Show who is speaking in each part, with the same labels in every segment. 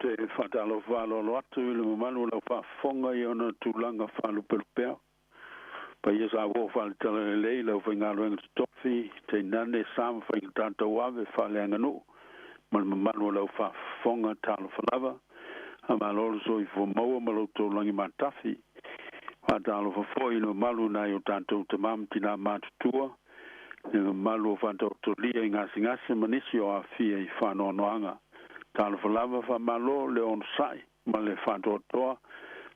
Speaker 1: Te whātalofa whālolo atu i le mamalu o lau faafofoga i ona tulaga faalupelupea. Paia sa uo faale-Talalelei lau faigaluega totofi, tainane sa ma faigata tauave faaleaganuu ma le mamalu o lau faafofoga talofa lava. Faamalo le soifua maua ma lo outou lagi matafi. Faatalofa foi i le mamalu nai o tatou tamā ma tinā matutua, le mamalu o faataotolia i gasegase ma nisi o aafia i faanoanoaga. Talofa lava, faamalo le onosai ma le faatoatoa.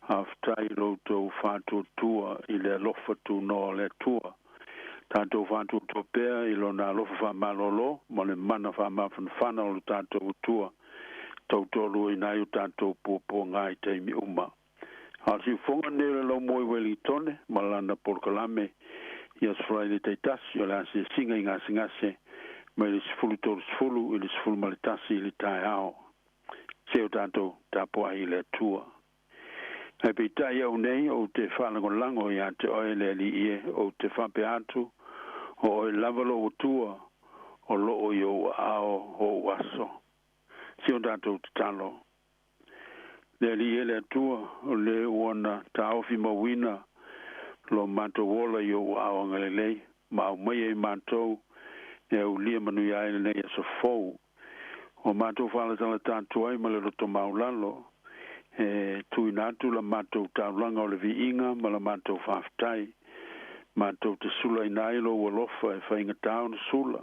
Speaker 1: Faafetai i lo outou faatuatua i le alofa tunoa o le Atua. Tatou faatuatua pea i lona alofa faamalolo ma le mana faamafanafana o le tatou Atua tautoaluaina ai o tatou puapuaga i taimi uma. A o le siufofoga lenei o le laumua i Ueligitone ma lana polokalame i Aso Faraile taitasi o le asiasiga i gasegase mai le 13:30 i le 11 i le taeao. Se o tatou tapuai i le Atua. Ae peitai au nei ou te faalagolago ia te oe le Alii e, ou te faapea atu, o oe lava lou Atua, o loo i ou aao ou aso. Se o tatou tatalo. Le Alii e le Atua, o le ua na taofi mauina lo matou ola i ou aao agalelei, ma aumaia i matou e aulia manuia ai lenei aso fou. Ua matou faalatalata atu ai ma le loto maulalo, e tuuina atu la matou taulaga o le viiga ma la matou faafetai. Matou te sulaina ai lou alofa e faigata ona sula.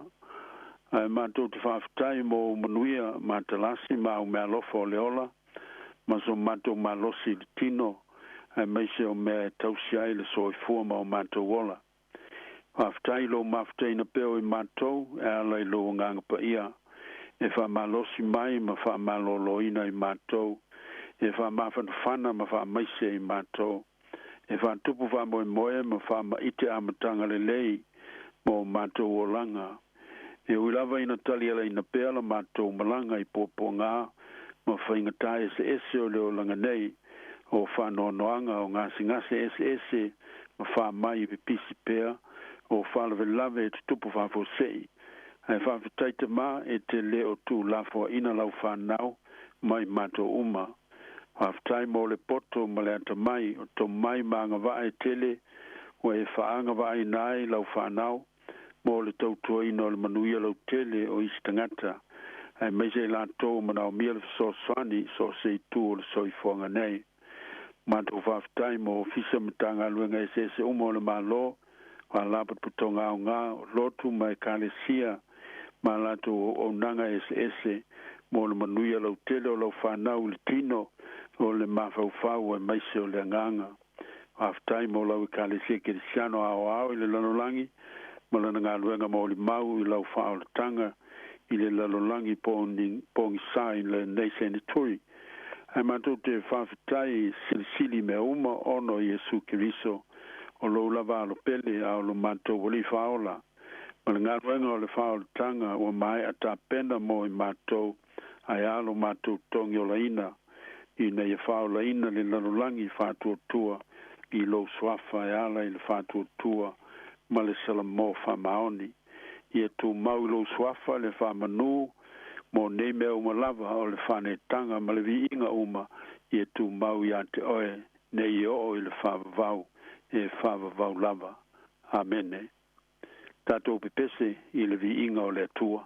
Speaker 1: Ae matou te faafetai mo ou manuia matalasi ma au meaalofa o le ola, ma so matou malosi i le tino, aemaise o mea e tausi ai le soifua ma o matou ola. Faafetai i lou mafutaina pea o i matou e ala i lou Agaga Paia, e faamalosi mai ma faamaloloina i matou, e faamafanafana ma faamaise i matou, e faatupu faamoemoe ma faamaite amataga lelei mo matou olaga. E ui lava ina talialaina pea la matou malaga i puapuaga ma faigata eseese o le olaga nei, o faanoanoaga o gasegase eseese ma faamai e pipisi pea, o faalavelave e tutupu faafuasei. Ae faafetai Tamā e te le o tuulafoaiina lau fanau mai matou uma. Faafetai mo le poto ma le atamai o tomai ma agavaa e tele ua e faaagavaaina ai lau fanau mo le tautuaina o le manuia lautele o isi tagata, aemaise i latou manaomia le fesoasoani so o se itu o le soifuaga nei. Matou faafetai mo Ofisa ma Matagaluega eseese uma o le Malo, Faalapotopotoga aoga, o lotu ma Ekalesia ma latou auaunaga eseese mo le manuia lautele o lau fanau i le tino, o le mafaufau aemaise o le agaga. Faafetai mo lau Ekalesia Kerisiano aoao i le lalolagi ma lana galuega molimau i lau faaolataga i le lalolagi pogisa i lenei seneturi. Ae matou te faafetai silisili mea uma ona o Iesu Keriso, o lou lava alo pele a o lo matou Alii Faaola, ma le galuega o le faaolataga ua maea tapena mo i matou, ae a lo matou togiolaina, ina ia faaolaina le lalolagi faatuatua i lou suafa e ala i le faatuatua ma le salamo faamaoni. Ia tumau i lou suafa le faamanū mo nei mea uma lava, o le faaneetaga ma le viiga uma ia tumau iā te oe nei e oo i le faavavau e faavavau lava. Amene. Tatou pepese i le viiga o le Atua.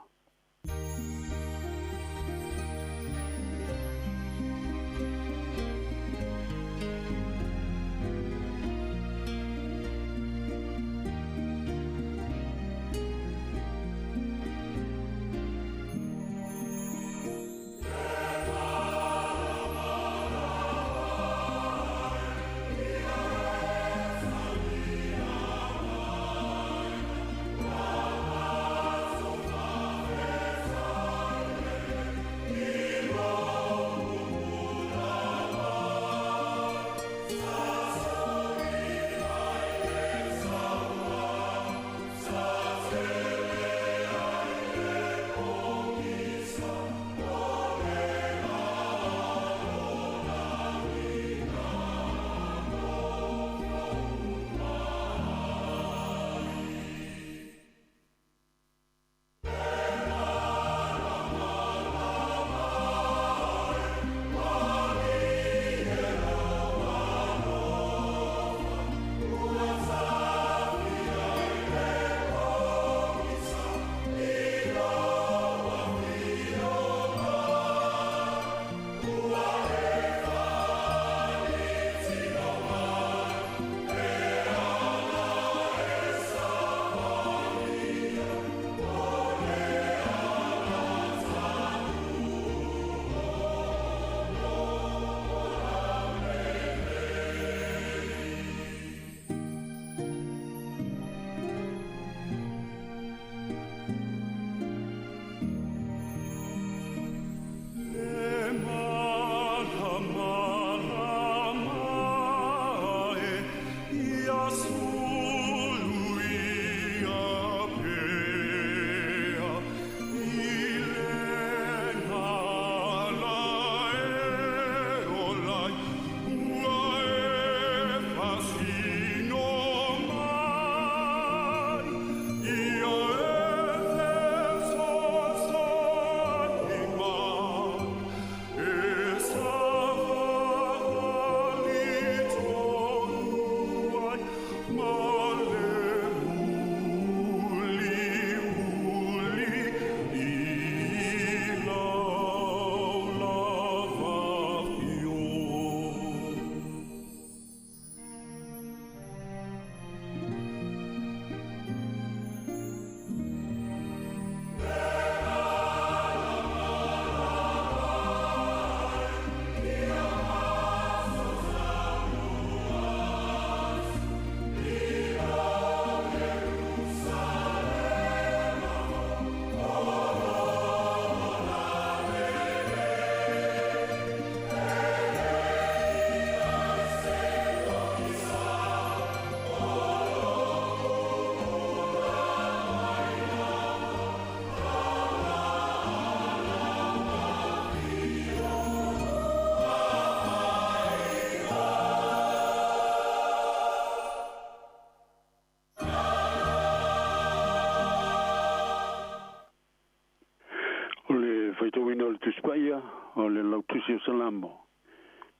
Speaker 1: o Salamo,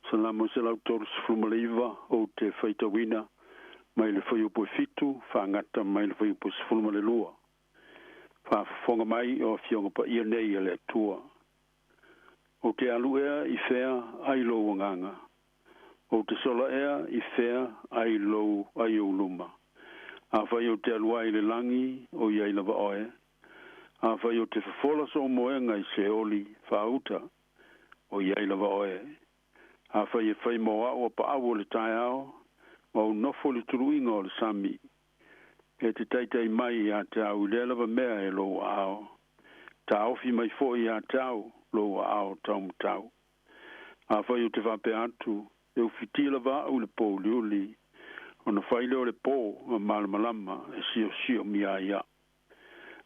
Speaker 1: Salamo 139, ou te faitauina mai le fuaiupu e 7 faagata mai le fuaiupu 12. Faafofoga mai o Afioga Paia nei a le Atua. Ou te alu ea i fea ai lou agaga, ou te sola ea i fea ai lou ai ou luma. Afai ou te alu ai i le lagi, o i ai lava oe. Afai ou te fofola sou moega i Seoli faauta, o i ai lava oe. Afai e fai mo a'u a paau o le taeao, ma ou nofo i le tuluiga o le sami, e te taitai mai ia te au i lea lava mea e lou aao, taofi mai foi ia te au lou aao taumatau. Afai ou te faapea atu, e ufitia lava a'u i le pouliuli, ona fai lea o le pō ma malamalama e siosiomia ai a'u.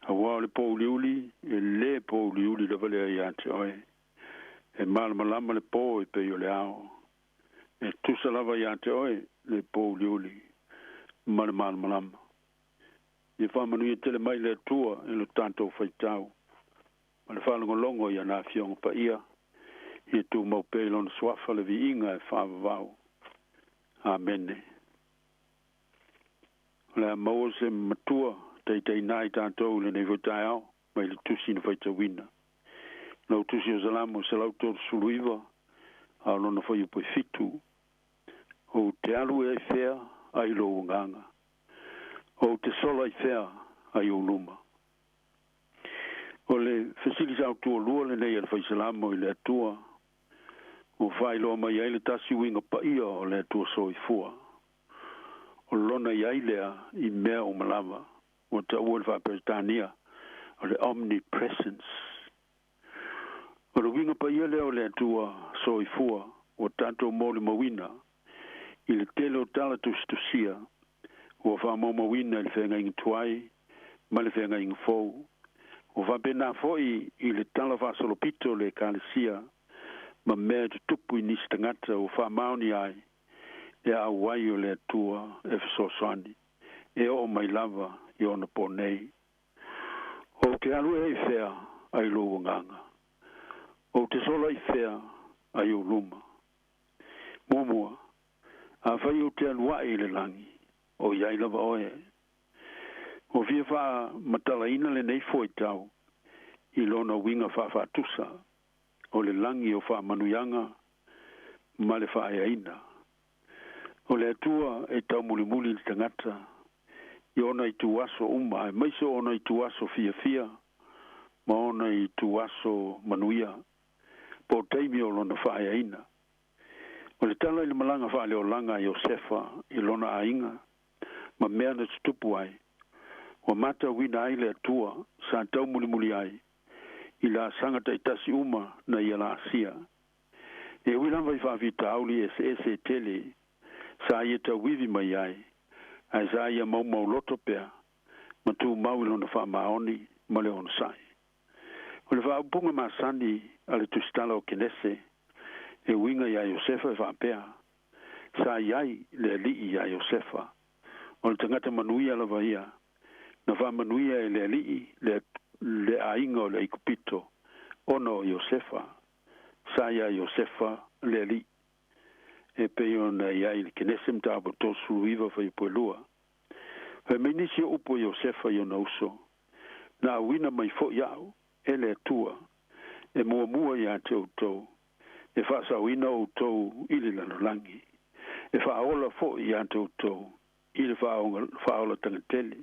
Speaker 1: Auā o le pouliuli, e lē pouliuli lava lea iā te oe. E malamalama le pō e pei o le ao. E tusa lava iā te oe le pouliuli ma le malamalama. Ia faamanuia tele mai le Atua i lo tatou faitau ma le faalogologo i ana Afioga Paia, ia tumau pea i Lona Suafa le viiga e faavavau. Amene. O le a maua se matua taitaiina i tatou i lenei foi taeao mai le tusi na faitauina. Lau tusi o Salamo 139, a o lona fuaiupu e 7. Ou te alu ea i fea ai lou agaga, ou te sola i fea ai ou luma. O le fesili sautualua lenei a le Faisalamo i le Atua, ua faailoa mai ai le tasi uiga paia o le Atua soifua. O lona i ai lea i mea uma lava, ua taua i le Faa-Peretania o le omnipresence. O le uiga paia lea o le Atua soifua ua tatou molimauina i le tele o tala tusitusia ua faamaumauina i le feagaiga tuai ma le feagaiga fou. Ua faapena foi i le tala faasolopito o le Ekalesia ma mea e tutupu i nisi tagata ua faamaonia ai le auai o le Atua e fesoasoani e oo mai lava i ona po nei. Ou te alu ea i fea ai lou agaga? Ou te sola i fea ai ou luma? Muamua, afai ou te alu ae i le lagi, o i ai lava oe. Ua fia faamatalaina lenei fuaitau i lona uiga faafaatusa o le lagi o faamanuiaga ma le faaeaina. O le Atua e taumulimuli i le tagata i ona ituaso uma, aemaise o ona ituaso fiafia ma ona ituaso manuia, po o taimi o lona faaeaina. O le tala i le malaga faaleolaga a Iosefa i lona aiga ma mea na tutupu ai, ua matauina ai le Atua sa taumulimuli ai i laasaga taitasi uma na ia laasia. E ui lava i faafitauli eseese e tele sa ia tauivi mai ai, ae sa ia maumauloto pea ma tumau i lona faamaoni ma le onosai. O le faaupuga masani a le tusitala o Kenese e uiga iā Iosefa e faapea, Sa i ai le Alii iā Iosefa, o le tagata manuia lava ia, na faamanuia e le Alii le, le aiga o le Aikupito, ona o Iosefa. Sa iā Iosefa le Alii. E pei ona i ai i le Kenese mataupu 39 fuaiupu e 2. Fai mai nisi o upu a Iosefa i ona uso, Na auina mai foi a'u e le Atua e muamua iā te outou, e faasaoina outou i le lalolagi, e faaola foi iā te outou i le faaolataga tele.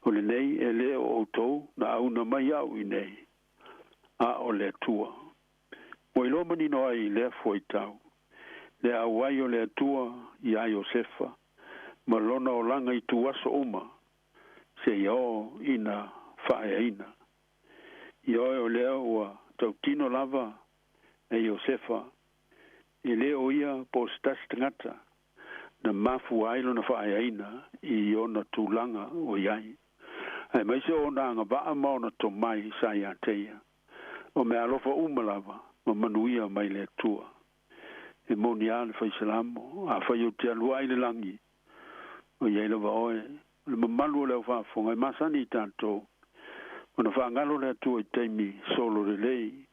Speaker 1: O lenei e lē o outou na auna mai a'u iinei, a o le Atua. Ua iloa manino ai i lea fuaitau le auai o le Atua iā Iosefa ma lona olaga i tuaso uma seia oo ina faaeaina. Ioe o lea ua tautino lava e Iosefa, e lē o ia po o se tasi tagata na mafua ai lona faaeaina i ona tulaga o i ai, aemaise o ona agavaa ma ona tomai sa iā te ia, o meaalofa uma lava ma manuia mai le Atua. E moni a le Faisalamo, afai ou te alu ae i le lagi, o i ai lava oe, o le mamalu o le au faafofoga e masani i tatou, ona faagalo le Atua i taimi solo lelei,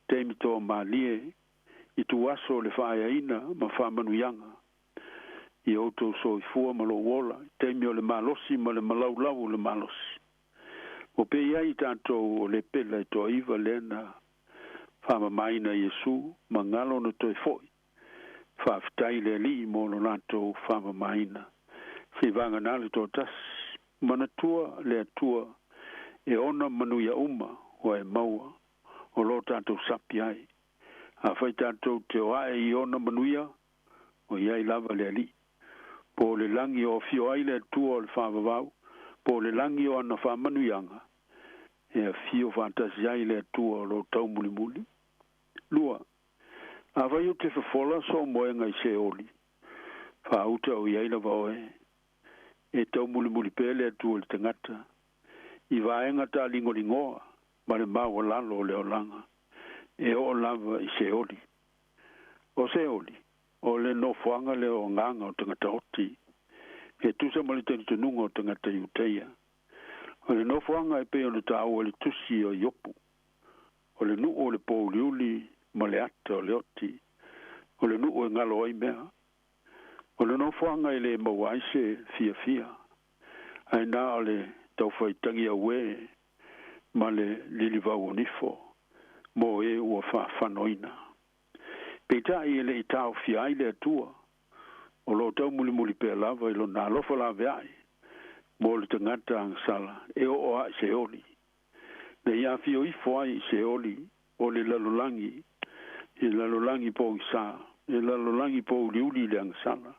Speaker 1: taimi toamalie, I tuaso o le faaeaina ma faamanuiaga i outou soifua ma lou ola i taimi o le malosi ma le malaulau o le malosi. Ua pei ai tatou o le pela e toaiva lea na faamamaina Iesu ma galo na toe fo'i. Faafetai le Alii mo lo latou faamamaina. Seivagana le toatasi. Manatua le Atua e ona manuia uma ua e maua o lo tatou sapi ai. Afai tatou te o ae i ona manuia, o i ai lava le Alii. Po o le lagi o afio ai le Atua o le faavavau, po o le lagi o ana faamanuiaga, e afio faatasi ai le Atua o lo taumulimuli. 2. Afai ou te fofola sou moega i Seoli, faauta o i ai lava oe, e taumulimuli pea le Atua i le tagata, i vaega taaligoligoa ma le maualalo o le olaga, e oo lava i Seoli. O Seoli, o le nofoaga lea o agaga o tagata oti, e tusa ma le talitonuga o tagata Iuteia. O le nofoaga e pei ona taua i le tusi o Iopu, o le nuu o le pouliuli ma le ata o le oti, o le nuu e galo ai mea. O le nofoaga e le maua ai se fiafia, ae na o le taufaitagi auē ma le lilivau o nifo mo e ua faafanoina. Peitai e le'i taofia ai le Atua, o loo taumulimuli pea lava i lona alofa laveai mo le tagata agasala e oo ae Seoli. Na ia afio ifo ai i Seoli o le lalolagi, i le lalolagi pogisā, i le lalolagi pouliuli i le agasala,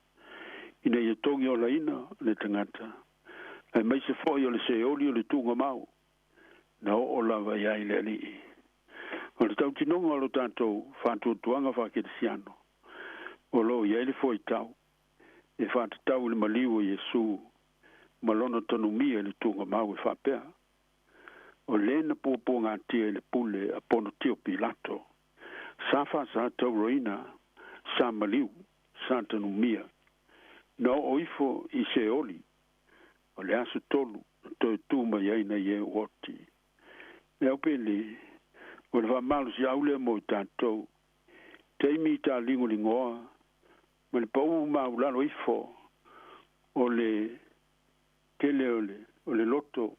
Speaker 1: ina ia togi olaina le tagata, aemaise foi o le Seoli o le tuugamau na oo lava i ai le Alii. O le tautinoga o lo tatou faatuatuaga faakerisiano, o loo i ai le fuaitau e faatatau i le maliu o Iesu ma lona tanumia i le tuugamau e faapea, o lē na puapuagatia i le pule a Ponotio Pilato, sa faasatauroina, sa maliu, sa tanumia, na oo ifo i Seoli, o le aso tolu na toe tu mai ai nai e ua oti. Le aupele, o le faamalosiau lea mo i tatou, taimi taligoligoa ma le pau maulalo ifo o le tele o le loto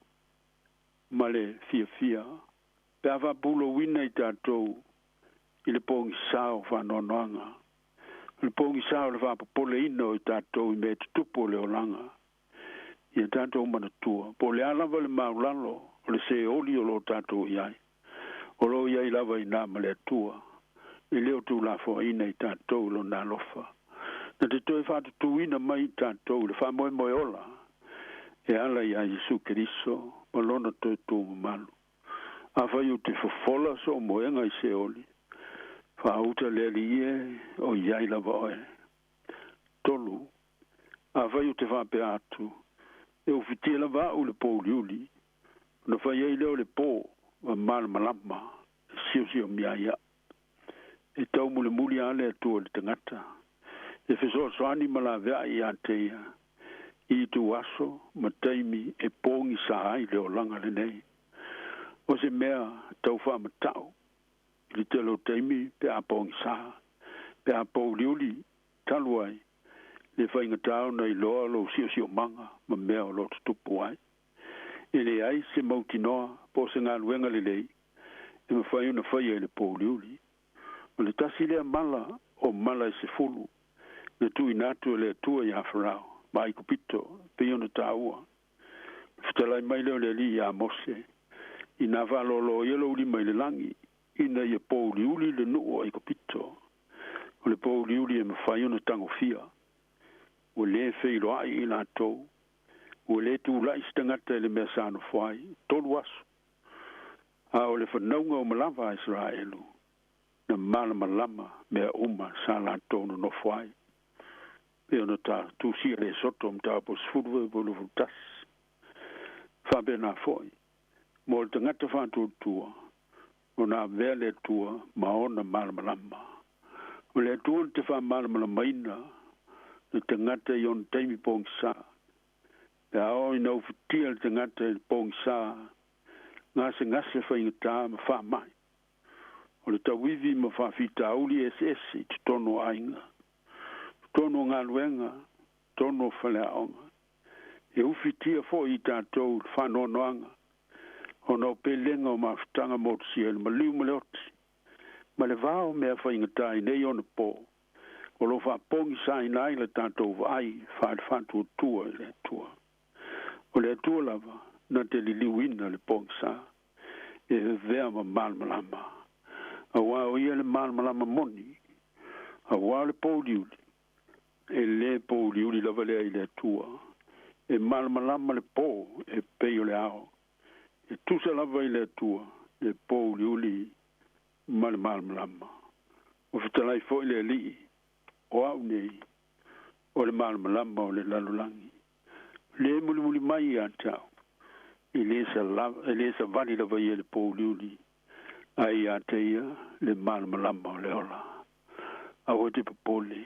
Speaker 1: ma le fiafia, pe a faapulouina i tatou i le pogisā o faanoanoaga, o le pogisā o le faapopoleina o i tatou i mea tutupu o le olaga. Ia tatou manatua, po o le a lava le maulalo o le Seoli o loo tatou i ai, o loo i ai lava inā ma le Atua, e le o tuulafoaiina i tatou i lona alofa. Na te toe faatutuina mai i tatou i le faamoemoe ola e ala iā Iesu Keriso ma lona toe tu mamalu. Afai ou te fofola sou moega i Seoli, faauta le Alii e, o i ai lava oe. 3. Afai ou te faapea atu, e ufitia lava au i le pouliuli, ona fai ai lea o le pō ma malamalama e siosiomia ai au. E taumulimuli lava le Atua i le tagata, e fesoasoani ma laveai ia te ia, i ituaso ma taimi e pogisā ai le olaga lenei. O se mea tau faamata'u i le tele o taimi pe a pogisā, pe a pouliuli, talu ai le faigatā ona iloa lou siosiomaga ma mea o loo tutupu ai. E leai se mautinoa po o se galuega lelei e mafai ona faia i le pouliuli. O le tasi lea mala o mala e 10 na tuuina atu e le Atua iā Farao ma Aikupito e pei ona taua. Na fetalai mai lea o le Alii iā Mose, Inā faalōlō ia lou lima i le lagi, ina ia pouliuli le nuu o Aikupito. O le pouliuli e mafai ona tagofia. Ua lē feiloai i latou, ua lē tula'i se tagata i le mea sa nofo ai, 3 aso. A o le fanauga uma lava a Isaraelu, na malamalama mea uma sa latou nonofo ai. Pei ona ta tusia le Esoto mataupu 18 21. Faapena foi, mo le tagata faatuatua, ona avea le Atua ma ona malamalama. O le Atua na te faamalamalamaina le tagata i ona taimi pogisā. Pe a oo ina ufitia le tagata i le pogisā, gasegase faigata ma faamai. O le tauivi ma faafitauli eseese i totonu o aiga, totonu o galuega, totonu o faleaoga. E ufitia foʻi i tatou le faanoanoaga ona o pelega o mafutaga motusia i le maliu ma le oti ma le va o mea faigatā i nei ona pō o lo faapogisaina ai le tatou vaai faale-faatuatua i le Atua. O le Atua lava na te liliuina le pogisā e vevea ma malamalama, auā o ia le malamalama moni, auā o le pouliuli e lē pouliuli lava lea i le Atua. E malamalama le pō e pei o le ao, e tusa lava i le Atua le pouliuli ma le malamalama. Ua fetalai foʻi le Alii, o a'u nei o le malamalama o le lalolagi. Le mulimuli mai ia te a'u e lē savali lava ia le pouliuli, ae ia te ia le malamalama o le ola. Aua te popole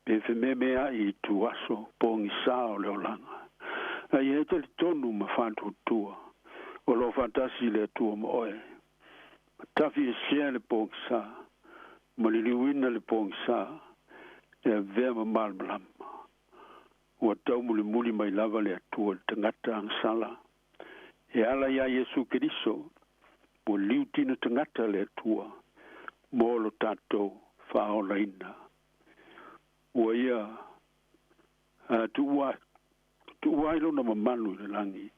Speaker 1: pe fememeaʻi i tuaso pogisā o le olaga, ae ia e talitonu ma faatuatua o loo faatasi le Atua ma oe. Tafi e sea le pogisā ma liliuina le pogisā e avea ma malamalama. Ua taumulimuli mai lava le Atua le tagata agasala e ala iā Iesu Keriso. Ua liutino tagata le Atua mo lo tatou faaolaina. Ua ia tuua ai lona mamalu i le lagi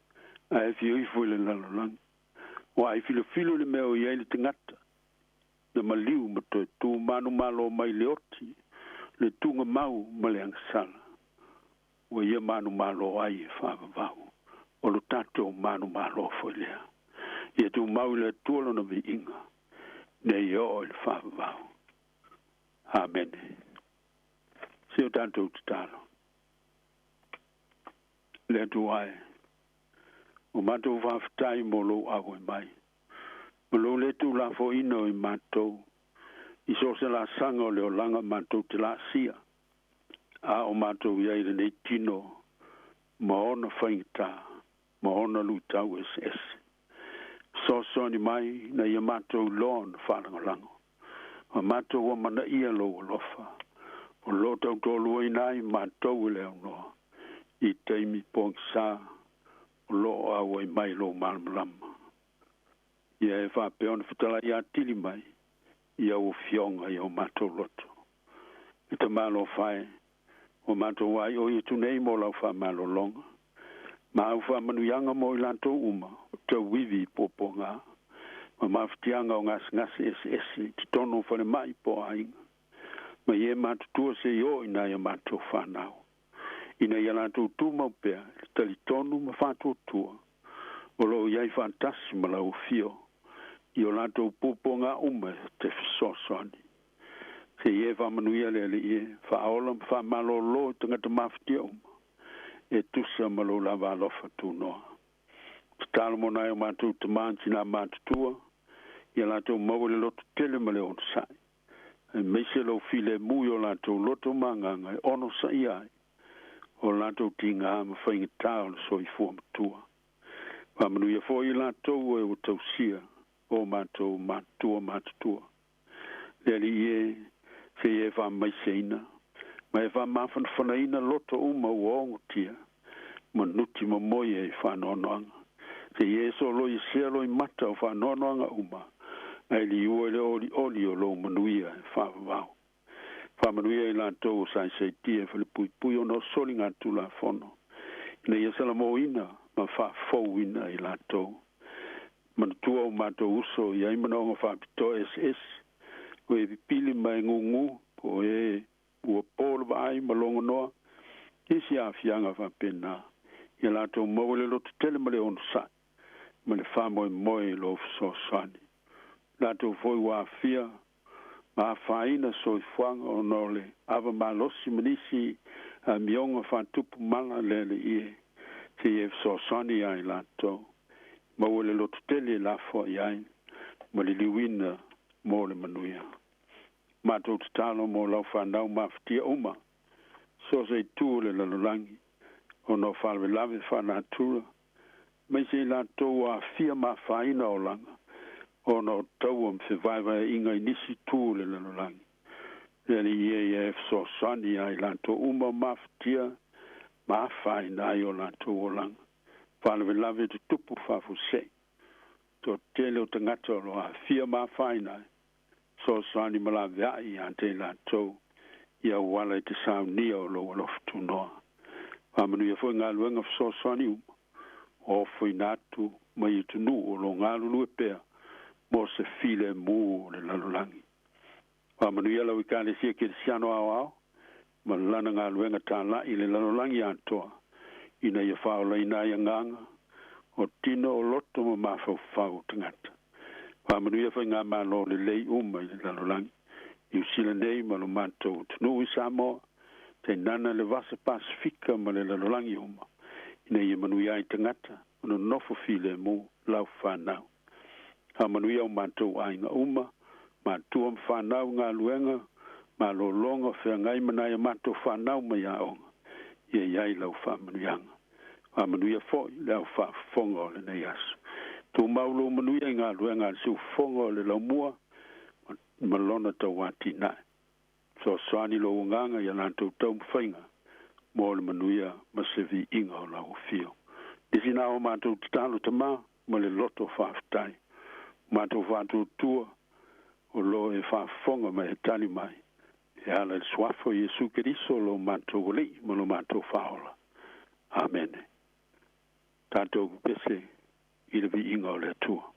Speaker 1: ae fioifo i le lalolagi. Ua ai filofilo le mea o i ai le tagata na maliu ma toe tu manumalo mai le oti le tugamau ma le agasala. Ua ia manumalo ai e faavavau o lo tatou manumalo foi lea. Ia tumau i le Atua lona viiga nei oo i le faavavau. Amene. Se o tatou tatalo. Le Atua e, o matou faafetai mo lou auai mai ma lou lē tulafoʻina o i matou i so o se lāsaga o le olaga matou te laasia a o matou iai lenei tino ma ona faigatā ma ona luitau eseese. Fesoasoani mai na ia matou iloa ona faalagolago ma matou amanaia lou alofa o loo tautoaluaina ai matou e le aunoa i taimi pogisā o loo auai mai lou malamalama. Ia e faapea ona fetalai atili mai i au afioga i o matou loto. E tamalofa e, ua matou aioi atu nei mo lau faamalologa ma au faamanuiaga mo i latou uma o tauivi i puapuagā ma mafatiaga o gasegase eseese i totonu o falemaʻi po o aiga ma ie matutua se i oo i nai a matou fanau ina ia latou tumau pea le talitonu ma faatuatua o loo i ai faatasi ma lau afio i o latou puapuagā uma te fesoasoani. Se i e faamanuia le Alii e faaola ma faamalōlō i tagata mafatia uma e tusa ma lou lava alofa tunoa. Tatalo mo nai o matou tamā tinā matutua ia latou maua le loto tele ma le onosaʻi, aemaise lou filemu i o latou loto ma agaga e onosaʻia ai o latou tigā ma faigatā o le soifua matua. Faamanuia foʻi i latou e ua tausia o matou matutua matutua. Le Alii e, se i e faamaiseina ma e faamafanafanaina loto uma ua ogotia ma nuti momoe e faanoanoaga. Se i e soloi sea loi mata o faanoanoaga uma ae liua i le olioli o lou manuia e faavavau. Faamanuia i latou o saisaitia e falepuipui ona o soligatulafono ina ia salamōina ma faafouina i latou. Manatua o matou uso i ai manaoga faapitoa eseese o e pipili ma e gugū po o e ua pō le vaai ma logonoa isi aafiaga faapena. Ia latou maua le loto tele ma le onosaʻi ma le faamoemoe i lou fesoasoani. Latou foi ua aafia ma afaina soifuaga ona o le ava malosi ma nisi amioga faatupu mala. Le Alii e, se i e fesoasoani iā i latou maua le loto tele e lafoai ai ma liliuina mo le manuia. Matou tatalo mo lau fanau mafatia uma so se itu o le lalolagi ona o faalavelave faanatura mai se i latou aafia ma afaina olaga Ona o taua ma fevaevaeaiga i nisi itu o le lalolagi. Le Alii e ia e fesoasoani iā i latou uma o mafatia ma afaina ai o latou olaga. Faalavelave tutupu faafuasei. Toatele o tagata o lo o aafia ma afaina ai. Fesoasoani ma laveai ia te i latou i auala i te saunia o lou alofa tunoa. Faamanuia foi galuega fesoasoani uma o ofoina atu mai atunuu o lo o galulue pea mo se filemu o le lalolagi. Faamanuia lau Ekalesia Kerisiano aoao ma lana galuega tala'i i le lalolagi atoa, ina ia faaolaina ai agaga o tino o loto ma mafaufau o tagata. Faamanuia faigamalo lelei uma i le lalolagi, Niu Sila nei ma lo matou atunuu i Samoa, tainane le Vasa Pasefika ma le lalolagi uma, ina ia manuia ai tagata ma nonofo filemu lau fanau. Faamanuia o matou aiga uma, matua ma fanau, galuega, malologa, feagai ma nai a matou fanau mai aoga, ia i ai lau faamanuiaga. Faamanuia foi le au faafofoga o lenei aso. Tumau lou manuia i galuega a le siufofoga o le laumua ma lona tauatinae. Fesoasoani lou agaga ia latou taumafaiga mo le manuia ma se viiga o lau afio. Nisi na o matou tatalo Tamā ma le loto faafetai. Matou faatuatua o lo e faafofoga ma e tali mai e ala i le suafa o Iesu Keriso lo matou Alii ma lo matou Faaola. Amene. Tatou pepese i le viiga o le Atua.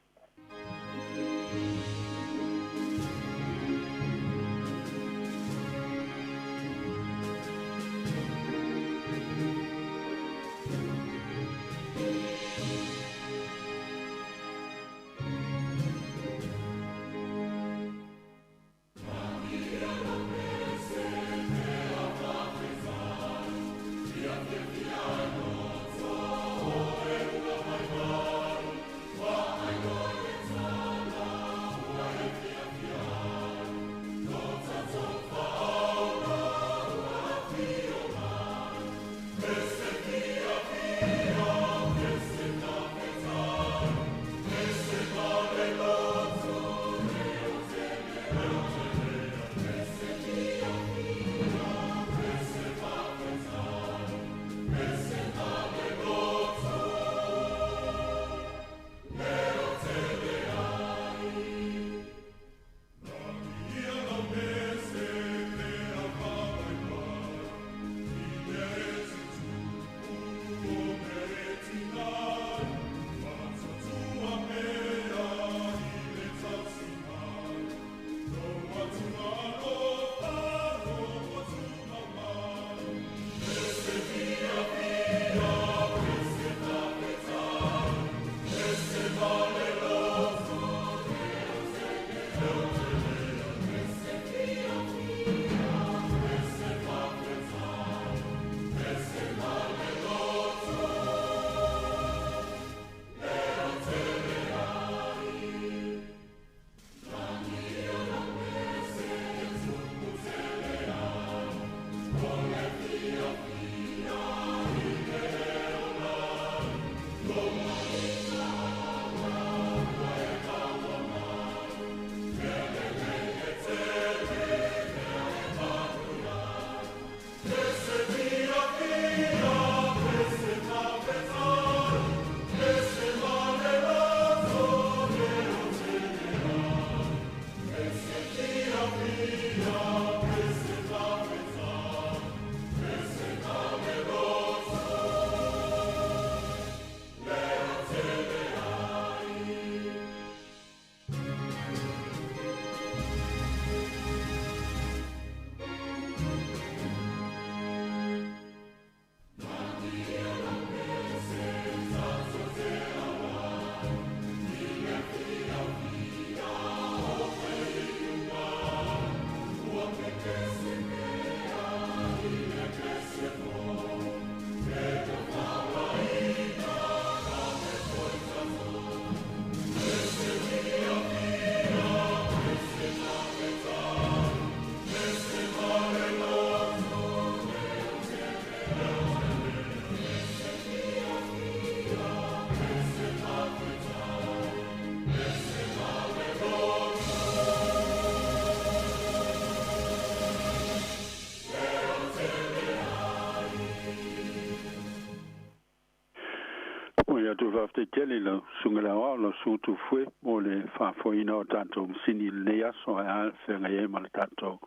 Speaker 1: atu faafetai tele i lau susuga i le aoao lau susuga Tufue mo le faafoeina o tatou masini i lenei aso ae a le feagai ai ma le tatou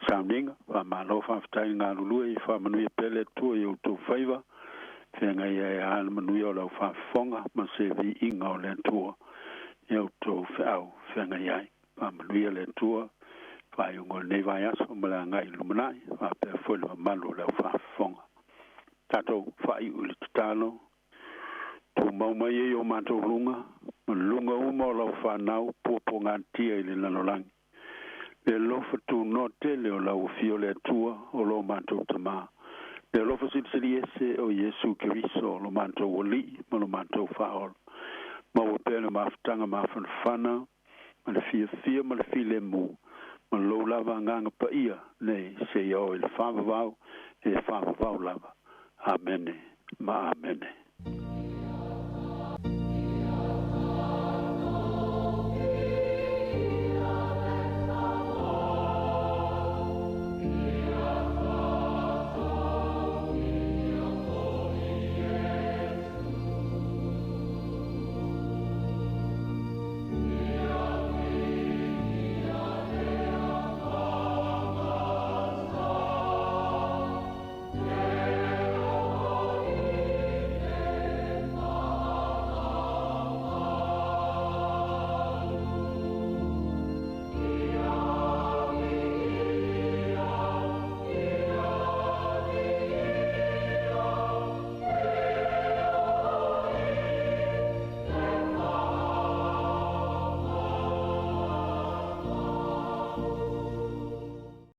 Speaker 1: sauniga. Faamalo faafetai le galulue, ia faamanuia pea le Atua i outou faiva feagai ai ae a le manuia o lau faafofoga ma se viiga o le Atua i a outou feau feagai ai. Faamanuia le Atua faaiuga o lenei vaiaso ma le agai i le lumanai faapea foi le mamalu o le aufaafofoga. Tatou faaiu i le tatalo. Tumau mai ai o matou luga ma luga uma o lau fanau puapuagatia i le lalolagi. Le alofa tunoa tele o lau afio le Atua o lo matou Tamā. Le alofa silisili ese o Iesu Keriso lo matou Alii ma lo matou Faaola. Maua pea le mafutaga mafanafana ma le fiafia ma le filemu ma lou lava Agaga Paia nei seia oo i le faavavau e faavavau lava. Amene ma amene.